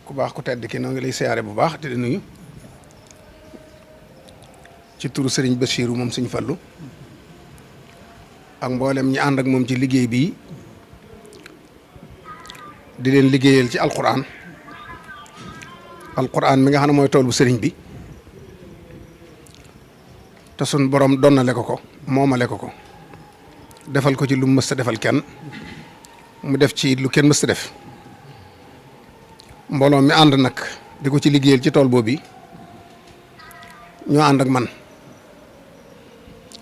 ku baax ku tedd ki noo ngi lay siyaare bu baax te di nuyu ci turu Serigne Bassirou moom Serigne Fallou ak mboolem ñi ànd ak moom ci liggéey bii di leen liggéeyal ci alquran mi nga xam ne mooy tool bu Serigne bi te sun borom donnale ko moomale ko defal ko ci lu mu mës a defal kenn mu def ci lu kenn mës a def mbooloo mi ànd nag di ko ci liggéeyal ci tool boobu ñoo ànd ak man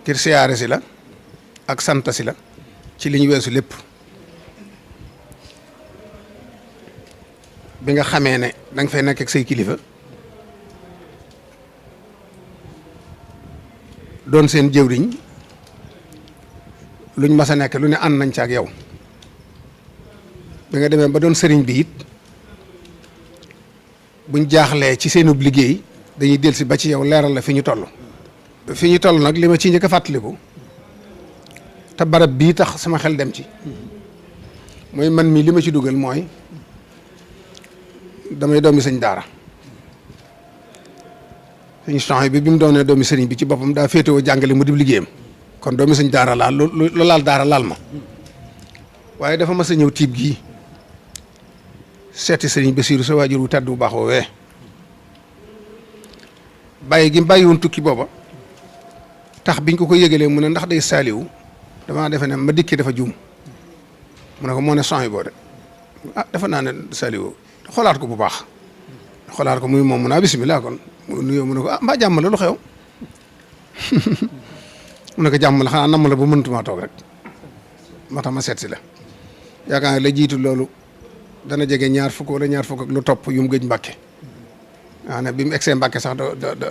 ngir siyaare si la ak sant si la ci li ñu weesu lépp bi nga xamee ne danga fay nekk ak say kilifa doon seen jëwriñ luñ mas a nekk lu ne ànd nañ ci ak yow bi nga demee ba doon sëriñ bi it buñ jaaxlee ci seenub liggéey dañuy dellusi ba ci yow leeral la fi ñu toll nag li ma ci njëkk a fàttaliku te barab bii tax sama xel dem ci mooy man mii li ma ci dugal mooy damay doomi sëñ daara sëñ Soxna bi mu doonee doomi sëriñ bi ci boppam daa féetewoo jàngale mu dib liggéeyam kon doomi sëñ daara laal lu laal daara laal ma waaye dafa mas a ñëw tiib gii seeti sëriñ Bassirou sa waajur wu tedd bu baax woowee bàyyi gi bàyyiwoon tukki booba tax biñ ko yëgalee mu ne ndax day saaliwu damaa defe ne ma dikki dafa juum mu ne ko moo ne Soxna boo de dafa naa ne saaliwu xoolaat ko bu baax xoolaat ko muy moom mu naa bisimilah kon mu nuyoo mu ne ko mbaa jàmm la lu xew mu ne ko jàmm la xanaa namm la ba mënatumaa toog rek moo tax ma seet si la yaakaar la jiitu loolu dana jege ñaar fukk wala ñaar fukk ak lu topp yu mu gëj Mbàkke ne bi mu egsee Mbàkke sax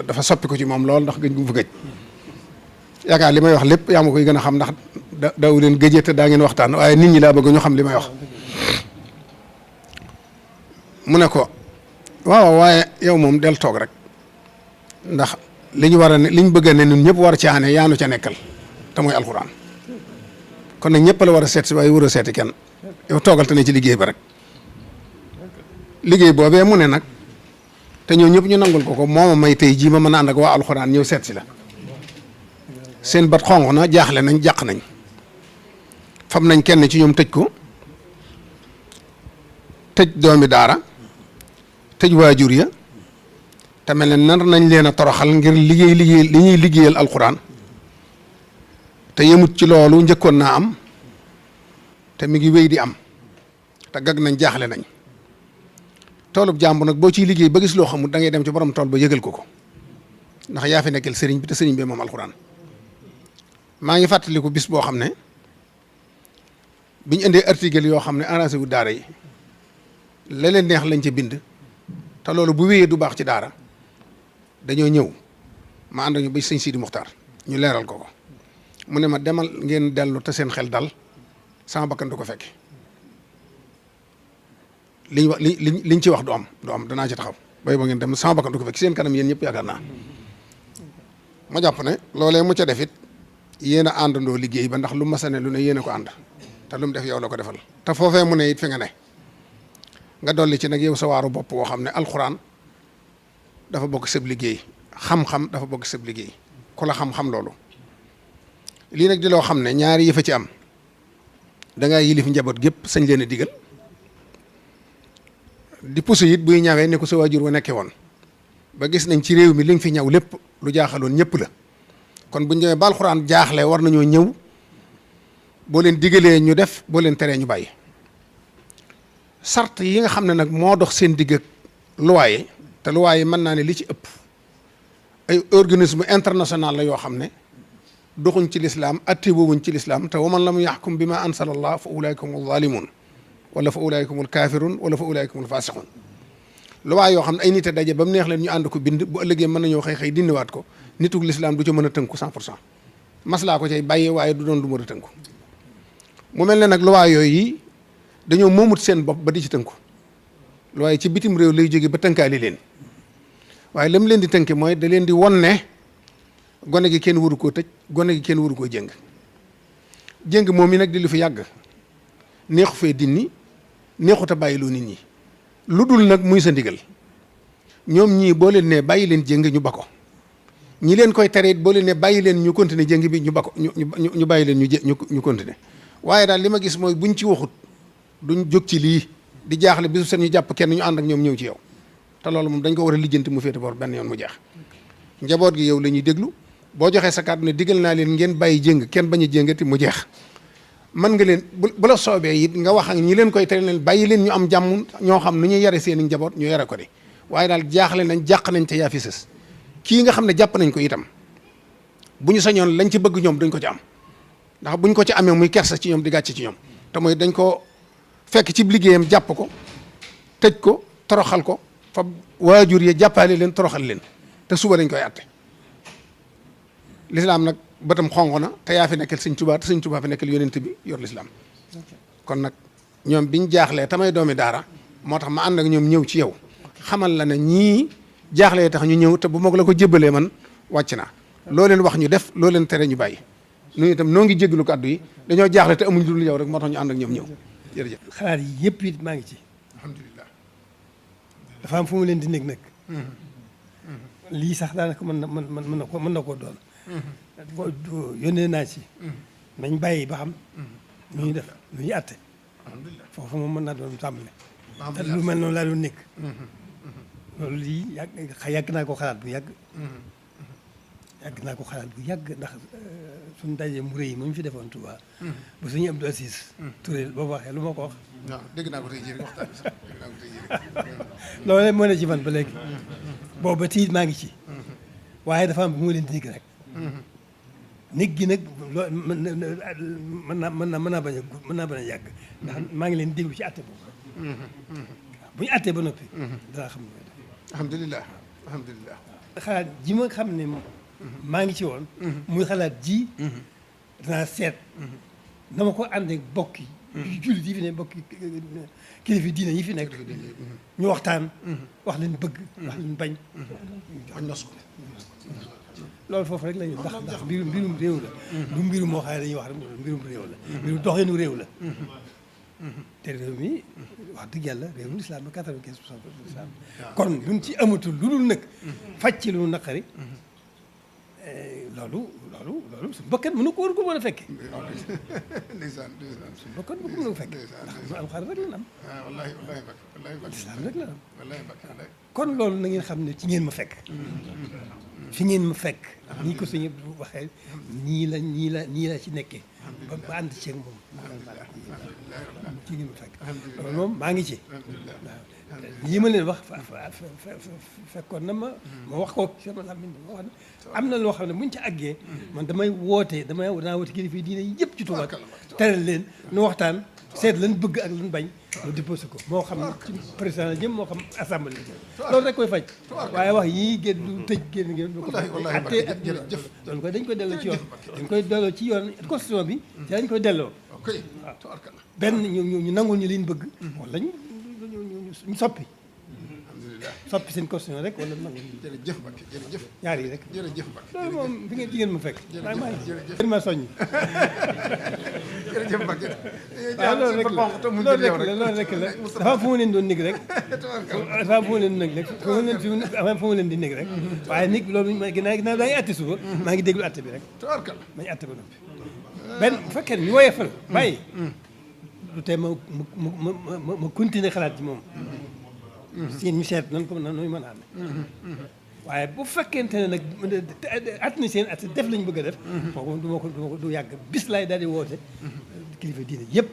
dafa soppi ko ci moom lool ndax gëj gu mu fa gëj yaakaar li may wax lépp yaa ma koy gën a xam ndax daw leen gëjee te daa ngeen waxtaan waaye nit ñi laa bëgg ñu xam li may wax mu ne ko waaw waaye yow moom del toog rek ndax li ñu war a ne li ñu bëgg a ne ñun ñëpp war a caane yaanu ca nekkal te mooy alxuraan kon nag ñëpp la war a seet si waaye war a seeti kenn yow toogal te ne ci liggéey ba rek liggéey boobee mu ne nag te ñoo ñëpp ñu nangul ko mooma may tey jii ma mën a ànd ak waa alxuraan ñëw seet si la seen bat xonq na jaaxle nañ jàq nañ fam nañ kenn ci ñoom tëj ko tëj doomi daara tëj waajur ya te mel ne nar nañ leen a toroxal ngir liggéey li ñuy liggéeyal alxuraan te yemut ci loolu njëkkoon naa am te mi ngi wéy di am te gag nañ jaaxle nañ toolub jàmbu nag boo ciy liggéey ba gis loo xamul da ngay dem ci borom tool ba yëgal ko ndax yaa fi nekkal sëriñ bi te sëriñ bi moom alxuraan maa ngi fàttaliku bis boo xam ne biñ indee article yoo xam ne arrangé wu daara yi la leen neex lañ ca bind te loolu bu wéyee du baax ci daara dañoo ñëw ma ànd ñu ba sëñ Sidi Muxtaar ñu leeral ko mu ne ma demal ngeen dellu te seen xel dal sama bakkan du ko fekke liñ wax liñ ci wax du am danaa ci taxaw bay ba ngeen dem sama bakkan du ko fekk seen kanam yéen ñëpp yaakaar naa ma jàpp ne loolee mu ca def it yéen a àndandoo liggéey ba ndax lu ma sane lu ne yéen a ko ànd te lu mu def yow la ko defal te foofee mu ne it fi nga ne nga dolli ci nag yow sa waaru bopp woo xam ne alxuraan dafa bokk sëb liggéey xam-xam dafa bokk sëb liggéey ku la xam-xam loolu lii nag di loo xam ne ñaari yëfa ci am dangaa yilif njaboot gépp sañ leen a digal di pousse it buy ñawee ni ko sa waajur wa nekkee woon ba gis nañ ci réew mi li nga fi ñaw lépp lu jaaxaloon ñëpp la kon buñ demee ba alxuraan jaaxle war nañoo ñëw boo leen digalee ñu def boo leen teree ñu bàyyi sart yi nga xam ne nag moo dox seen digg ak loi yi te loi yi mën naa ne li ci ëpp ay organisme international la yoo xam ne doxuñ ci lislaam atte woowuñ ci lislaam te waman lam yaxkum bi ma ansalallah fa ulaika humu zalimun wala fa ulaika humul kafirun wala fa ulaika humul fasiqun loi yoo xam ne ay nit a daje ba mu neex leen ñu ànd ko bind bu ëllëgee mën nañoo xëy dindiwaat ko nitug lislaam du ca mën a tënku 100% maslaa ko cay bàyyee waaye du doon lu mën a tënku mu mel ne nag loi yooyu yi dañoo moomut seen bopp ba di ci tënku loi ci bitim réew lay jóge ba tënkaali leen waaye lam leen di tënke mooy da leen di won ne gone gi kenn waru koo tëj gone gi kenn waru koo jëng moom mi nag di lu fi yàgg neexu fee dinni neexut a bàyyiloo nit ñi lu dul nag muy sa ndigal ñoom ñii boo leen ne bàyyi leen jéng ñu ba ko ñi leen koy tere it boo leen ne bàyyi leen ñu continuer jéng bi ñu ba ko ñu bàyyi leen ñu continuer waaye daal li ma gis mooy buñ ci waxut duñ jóg ci lii di jaaxle bisu seen ñu jàpp kenn ñu ànd ak ñoom ñëw ci yow te loolu moom dañ ko war a lijjanti mu féete boor benn yoon mu jeex njaboot gi yow la ñuy déglu boo joxee sa kàddu ne digal naa leen ngeen bàyyi jéng kenn bañ a jéngati mu jeex mën nga leen bu la soobee it nga wax ak ñi leen koy tere leen bàyyi leen ñu am jàmm ñoo xam nu ñuy yare seen i njaboot ñu yare ko de waaye daal jaaxle nañ jàq nañ te yaa fi sës kii nga xam ne jàpp nañ ko itam bu ñu sañoon lañ ci bëgg ñoom dañ ko ci am ndax buñ ko ci amee muy kersa ci ñoom di gàcce ci ñoom te mooy dañ ko fekk ci liggéeyam jàpp ko tëj ko toroxal ko fa waajur yi jàppale leen toroxal leen te suba dañ koy atte lislaam nag bëtam xonq na te yaa fi nekkal sëñ Tuubaa te sëñ Tuubaa fi nekkal yonent bi yor lislaam kon nag ñoom biñ jaaxlee tamay doomi daara moo tax ma ànd ak ñoom ñëw ci yow xamal la ne ñii jaaxlee tax ñu ñëw te bu mag la ko jébbalee man wàcc naa loo leen wax ñu def loo leen tere ñu bàyyi nu itam noo ngi jéggalu kàddu yi dañoo jaaxle te amuñ dul yow rek moo tax ñu ànd ak ñoom ñëw jërëjëf xalaat yi yëpp it maa ngi ci alhamdulilah dafa am fu mu leen di nekk nag lii sax daanaka mën na koo doon yónnee naa ci nañ bàyyi ba xam nu ñuy def nu ñuy atte foofu moom mën naa doon tàmbale te lu mel noonu laa doon nekk loolu lii yàgg naa ko xalaat bu yàgg naa ko xalaat bu yàgg ndax suñu daje mu rëy mu ñu fi defoon Touba ba suñu Abdou Aziz Touré boo waxee lu ma ko wax waaw dégg naa ko tey jii rek waxtaan bi sax dégg naa ko tey jii rek loolu moo ne ci man ba léegi booba tiit maa ngi ci waaye dafa am bu ma leen di nekk rek nit gi nag loo mën naa bañ a yàgg ndax maa ngi leen déglu ci atte boobu bu ñu attee ba noppi danaa xam ne alhamdulilah alhamdulilah xalaat ji ma xam ne maa ngi ci woon muy xalaat ji danaa seet na ma ko àndee bokk yi jullit yi fi ne bokk kilifa diine yi fi nekk ñu waxtaan wax leen bëgg wax leen bañ nos ko loolu foofu rek la ñu ndax mbirum réew la du mbirum moo xam ne dañuy wax rek mbirum réew la mbirum doxinu réew la te réew mi wax dëgg yàlla réewum lislaam ba 95% lislaam kon luñ ci amatul lu dul nag faj ci lu naqari loolu suñu bakkan mën na ko war ko mën a fekke ndeysaan suñu bakkan mën na ko fekke ndax nu am xar rek la am wallahi lislaam rek la am wallahi kon loolu na ngeen xam ne ci ngeen ma fekk fi ngeen ma fekk nii ko suñu waxee nii la ci nekkee ba ànd ceeg moom ci ngeen ma fekk loolu moom maa ngi ci waaw lii ma leen wax fekkoon na ma wax ko sama làmmiñ ma wax am na loo xam ne buñ ci àggee man damay danaa woote kilifa diine yëpp ci Tuuba teral leen nu waxtaan seet lan bëgg ak lan bañ mu déposé ko moo xam ci président la jëm moo xam assemblée la jëm loolu rek koy faj waaye wax yii génn du tëj génn ko attee ak jërëjëf loolu koy dañ koy delloo ci yoon dañ koy delloo ci yoon constitution bi ci dañ koy delloo waaw benn ñu nangul ñu liñ bëgg wala ñu soppi soppi seen constitution rek wala nangu jërëjëf Mbacke jërëjëf ñaar yi rek jërëjëf Mbacke loolu moom fi ngeen jigéen ma fekk jërëjëf ma soññ jërëjëf Mbacke waaw loolu rek la dafa am fu ma leen doon nekk rek dafa am fu ma leen nekk rek fu ma leen di nekk rek waaye nit loolu ginnaaw daa ngi atte suba maa ngi déglu atte bi rek mañu atte ba noppi benn bu fekkee ne ñu woyefal bàyyi du tee ma continuer xalaat ci moom si ñu seet nan ko nooy mën a amee waaye bu fekkente ne nag at na seen at def lañ bëgg a def kooku du ma ko du yàgg bis laay daal di woote kilifa diine yëpp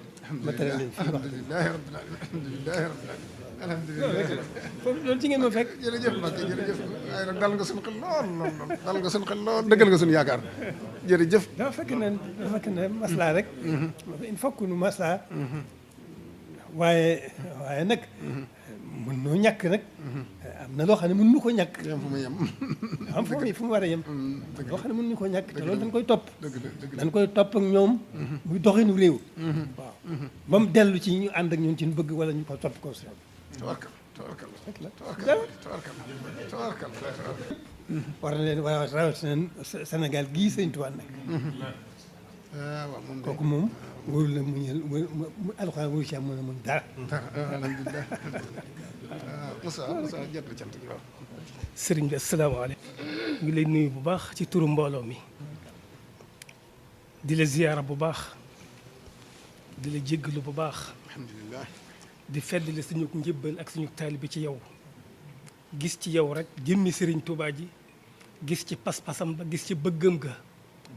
ma tere leen fii wax alhamdulilah alhamdulilah foofu loolu ci ngeen ma fekk jërëjëf Mbacke jërëjëf waaye nag dal nga suñu xel lool dal nga suñu xel lool dëggal nga suñu yaakaar jërëjëf dafa fekk ne maslaa rek il faut que nu maslaa waaye nag mën noo ñàkk nag am na loo xam ne mën nu ko ñàkk fu mu yem am fu mu war a yem loo xam ne mën nu ko ñàkk te loolu dañ koy topp dëgg dañ koy topp ak ñoom muy doxinu réew waaw ba mu dellu ci ñu ànd ak ñoom ci ñu bëgg wala ñu ko topp constitution bi tawarkal war na leen waa rawatina Sénégal gii Sëñ Tuubaa nag waaw moom kooku moom wóorul la mu alxuraan wóoru ci am mën a mën dara alhamdulilah Moussa jot na cant gi waaw. sëriñ bi asalaamaaleykum. ngi lay nuyu bu baax ci turu mbooloo mi di la ziyaara bu baax di la jéggalu bu baax. alhamdulilah. di feddali suñu njëbbal ak suñu taalibe ci yow gis ci yow rek jëmmi sëriñ Tuubaa ji gis ci pas-pasam ba gis ci bëggam ga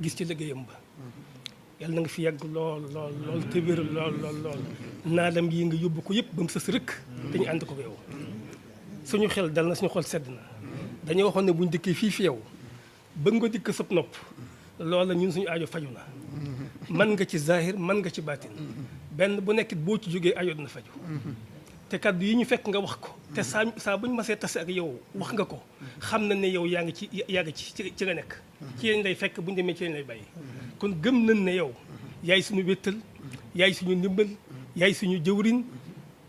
gis ci liggéeyam ba yàlla na nga fi yàgg lool lool lool te wér lool lool lool naadam yi nga yóbbu ko yëpp ba mu sës rëkk te ñu ànd ko yow suñu xel dal na suñu xol sedd na dañuy waxoon ne buñ dëkkee fii fi yow bëgg nga dikk sab nopp loola ñun suñu aajo faju na man nga ci zahir man nga ci baatin benn bu nekkit boo ci jógee aajo dina faju te kaddu yi ñu fekk nga wax ko te saa buñ masee tase ak yow wax nga ko xam na ne yow yaa ngi ci nga nekk ci lañ lay fekk buñ demee ci lañ lay bàyyi kon gëm nañ ne yow yaay suñu wéttal yaay suñu ndimbal yaay suñu jëwriñ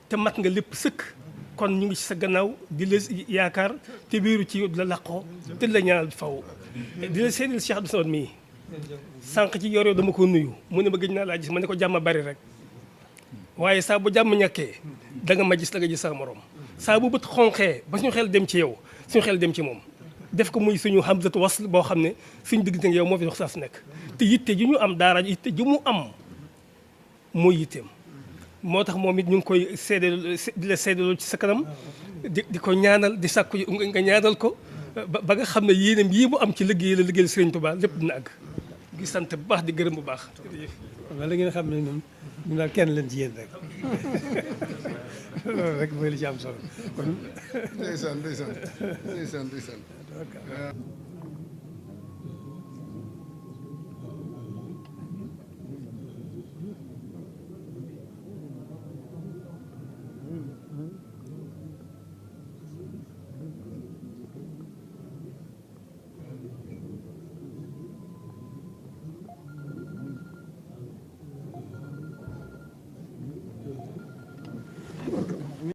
te mat nga lépp sëkk kon ñu ngi ci sa gannaaw di la yaakaar te biiru ci yow di la laqoo te la ñaanal faw di la seedil Cheikh Abdou Samad mii sànq ci yor yow dama ko nuyu mu ne ma gëj naa laa gis ma ne ko jàmm bari rek waaye saa bu jàmm ñàkkee da nga ma gis da nga gis sa morom saa bu bët xonqee ba suñu xel dem ci yow suñu xel dem ci moom def ko muy suñu hamzatu wasl boo xam ne suñu diggante ak yow moo fi dox saa su nekk te yitte ju ñu am daara yitte ju mu am mooy yitteem moo tax moom it ñu ngi koy seedal di la seedaloo ci sa kanam di ko ñaanal di sàkku nga ñaanal ko ba nga xam ne yéenam yii mu am ci liggéey la liggéeyal Sëriñ Tuubaa lépp dina àgg di sant bu baax di gërëm bu baax. waaw la ngeen xam ne ñun daal kenn leen ci yéen rek loolu rek mooy li ci am solo kon. ndeysaan ndeysaan ndeysaan ndeysaan